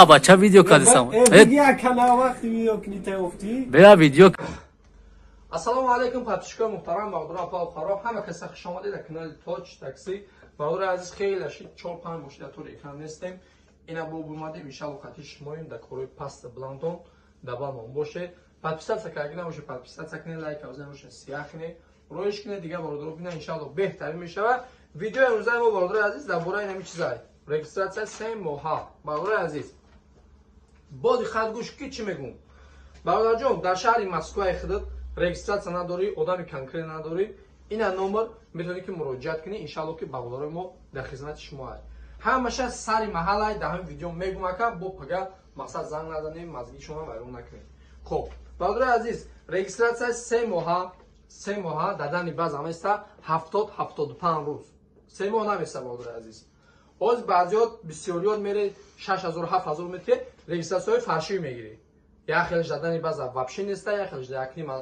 Бача видео кардисам. Бея видео. Ассалому алайкум, подписчикои муҳтарам, бародару апа хоҳаро, ҳама каса хуш омадед дар канали Тоҷ Такси. Бародари азиз, хеле шид 4-5 бошид дар тори экран нестем. Ина бо бумадем, иншалло хати шумоем дар корҳои паст бландон дабамон боше. Подписаться карда набошед, подписаться кунед, лайк авза набошед, сиях кунед, роиш кунед, дигар бародаро бинанд, иншалло беҳтарин мешавад. Видеои имрӯзаи мо, бародари азиз, дар бораи ҳамин чизай. Регистрация 3 моҳа. Бародари азиз, бо диққат гӯш ки чӣ мегӯм. Бародарҷон, дар шаҳри Москваи худат регистрация надорӣ, одами конкрет надорӣ, ина номер метавонӣ ки муроҷиат кунӣ, иншалло ки бародарои мо дар хизмати шумо ҳаст. Ҳамаша сари маҳалай дар ҳамин видео мегӯм, ака, бо пага мақсад занг назанем, мазги шумо вайрон накунем. Хоб, бародари азиз, регистрация 3 моҳа, 3 моҳа дадани база места 70-75 рӯз. 3 моҳ наместа, бародари азиз. Оз баъзиёт бисёриёт мере 6000 7000 метре регистрация ҳои фаршӣ мегирӣ. Як хелш дадани база вообще неста, як хелш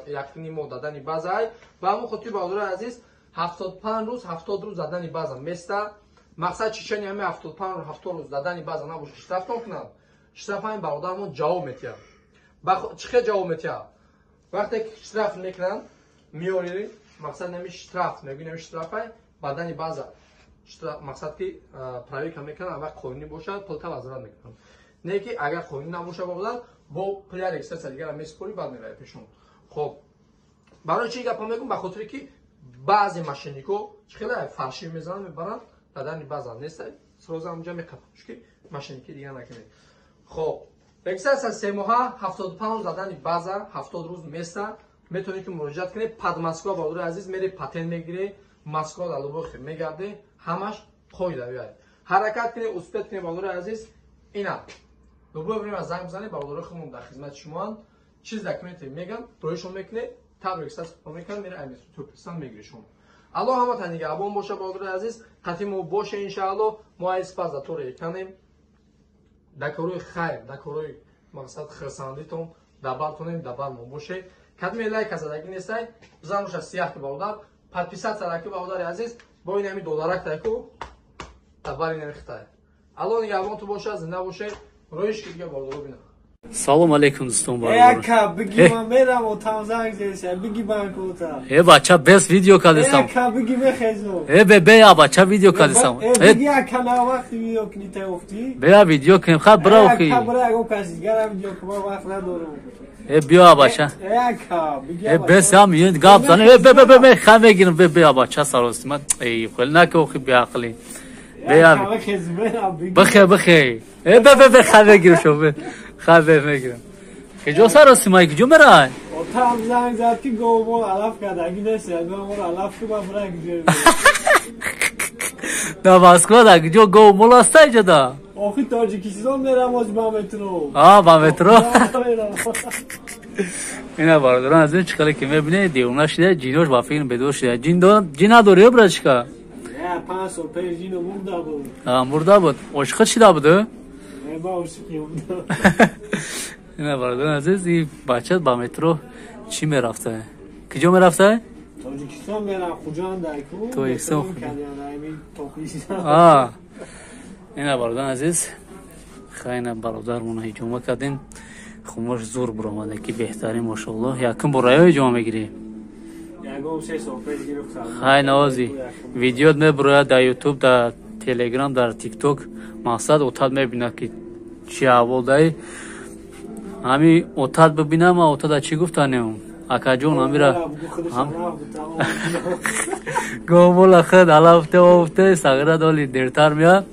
якним моҳ дадани база. Ба ҳамон хотир, бародари азиз, 75 рӯз, 70 рӯз дадани база места. Мақсад чичани ҳами 75 рӯз, 70 рӯз дадани база набошад, штрафтон кунанд. Штраф ҳамин бародарамон ҷавоб метиҳад. Чӣ хел ҷавоб метиҳад? Вақте ки штраф мекунанд, меорӣ, мақсад нами штраф, мегӯи нами штрафай, бадани база. Мақсад ки проверка мекунанд, вақт қонунӣ бошад, пулта возврат мекунанд. Не ки агар қонунӣ набошад, бародар, бо пули регистрация дигара месупорӣ, баъд меравӣ пешон. Хоб, барои чӣ гапо мегӯм? Ба хотире ки баъзе мошенник о чӣ хеле фаршӣ мезананд, мебаранд, дадани база нест, сразу ҳамҷа меқапанд, чунки мошенник и дигар накунед. Хоб, регистрация 3 моҳа, 75 рӯз дадани база, 70 рӯз места, метавонӣ ки муроҷиат кунед. Под Москва, бародари азиз, мере патент мегирӣ, Москва дар любой хел мегардӣ, ҳамаш қоидавӣ. Ҳаракат кунед, успеть кунед, бародари азиз. Ина любое время занг бизанед, бародарои худмон дар хизмати шумоанд. Чиз документе меган, роишон мекунед, таб регистрация мекунад, мере айместуписан мегиришон. Аллоҳ ҳаматон нигаҳбон боша, бародари азиз, қатъи мо боше, иншааллоҳ. Мо айз пас дар тори экранем. Дар корҳои хайр, дар корҳои мақсад хирсандитон, дар бартонем, дар бар мо боше. Кадме лайка задагӣ нестай, бизан боша сиях ки бародар, подписаться раки, бародари азиз, бо ин ҳами додарак тайку дар бар ин ҳами хитай. Аллоҳ нигаҳбон ту боша, зинда боше, роиш ки дига бародаро бинам. Салом алейкум, дӯстон, бародарон. Ака, биги ман мерам, отам занг зеса, биги банкота. Э, бача, бес видео кардисам. Ака, биги мехезо. Э, бе бе, бача, видео кардисам. Э, биги ака, на вақти видео кни таёфти. Бея видео кунем, ха бира охи. Ака, бира аго каси дигара видео кума вақт надорам. Э, биё, бача. Э, ака, биги. Э, бес ҳам ин гап зане. Э, бе бе бе бе, ха мегирам, бе бе, бача, сарости ман. Эй, хел наки охи беақлӣ. Бея. Бихе, бихе. Э, бе бе бе, ха мегирам шо, бе. Ха бе мегирам. Киҷо сарости май, киҷо мерай? Отам занг зад ки говмол алаф кардаги нест, ягон алаф ки ман бира киҷо. Да Москва да киҷо говмол аста иҷо да? Охи Тоҷикистон мерам оз ба метро. А, ба метро? Ина бародарон аз ин чӣ ки мебинед, девона шида, ҷинош ба фикр бедор шида. Ҷин ҷин надори, братишка? Не, 5 сол пеш ҷино мурда буд. А, мурда буд. Ошиқат шида буд? Не, ба ошиқи буда. Ина бародарон азиз, ин бача ба метро чӣ мерафта? Киҷо мерафта? Тоҷикистон мерам, Хуҷанд айку. Тоҷикистон. А. Ина бародарон азиз, хайна бародармона ҳиҷома кардем. Хумош зур буромада ки беҳтарин, машоаллоҳ. Якум бор аё ҳиҷома мегирӣ? Ягон 3 сол пеш гирифтам. Хай навози. Видеот мебурояд дар YouTube, дар Telegram, дар TikTok. Мақсад отат мебинад ки чӣ аҳвол даи. Ҳами отат бибинам, отада чӣ гуфтанем? Акаҷон, ҳамира гомола худ алафте офте сағира доли дертар меяд.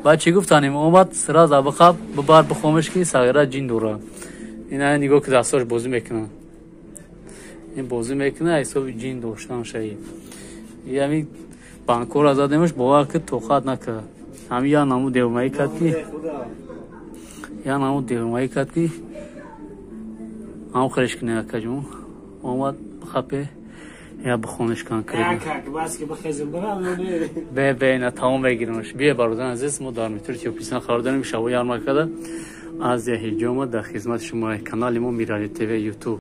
Баъд чӣ гуфтанем? Омад сразу бихаб бибар бихомеш ки сағира ҷин дора. Ина нигоҳ ки дастҳош бозӣ мекунад. Ин бозӣ мекунад ҳисоби ҷин доштан шаи. Ҳами банкора задемаш, бовар ки тоқат накард. Ҳами я намуд девонаӣ кард ки я намуд девонаӣ кард ки ҳам хелеш кунед, акаҷон. Омад бихапе я бихонеш кан кирд. Бе бе, ина тамом мегирамаш. Бие, бародари азиз, мо дар метро Тиёписан қарор дорем, шабо ярмаркада Азия ҳиҷома дар хизмати шумо. Канали мо Мирали ТВ, YouTube.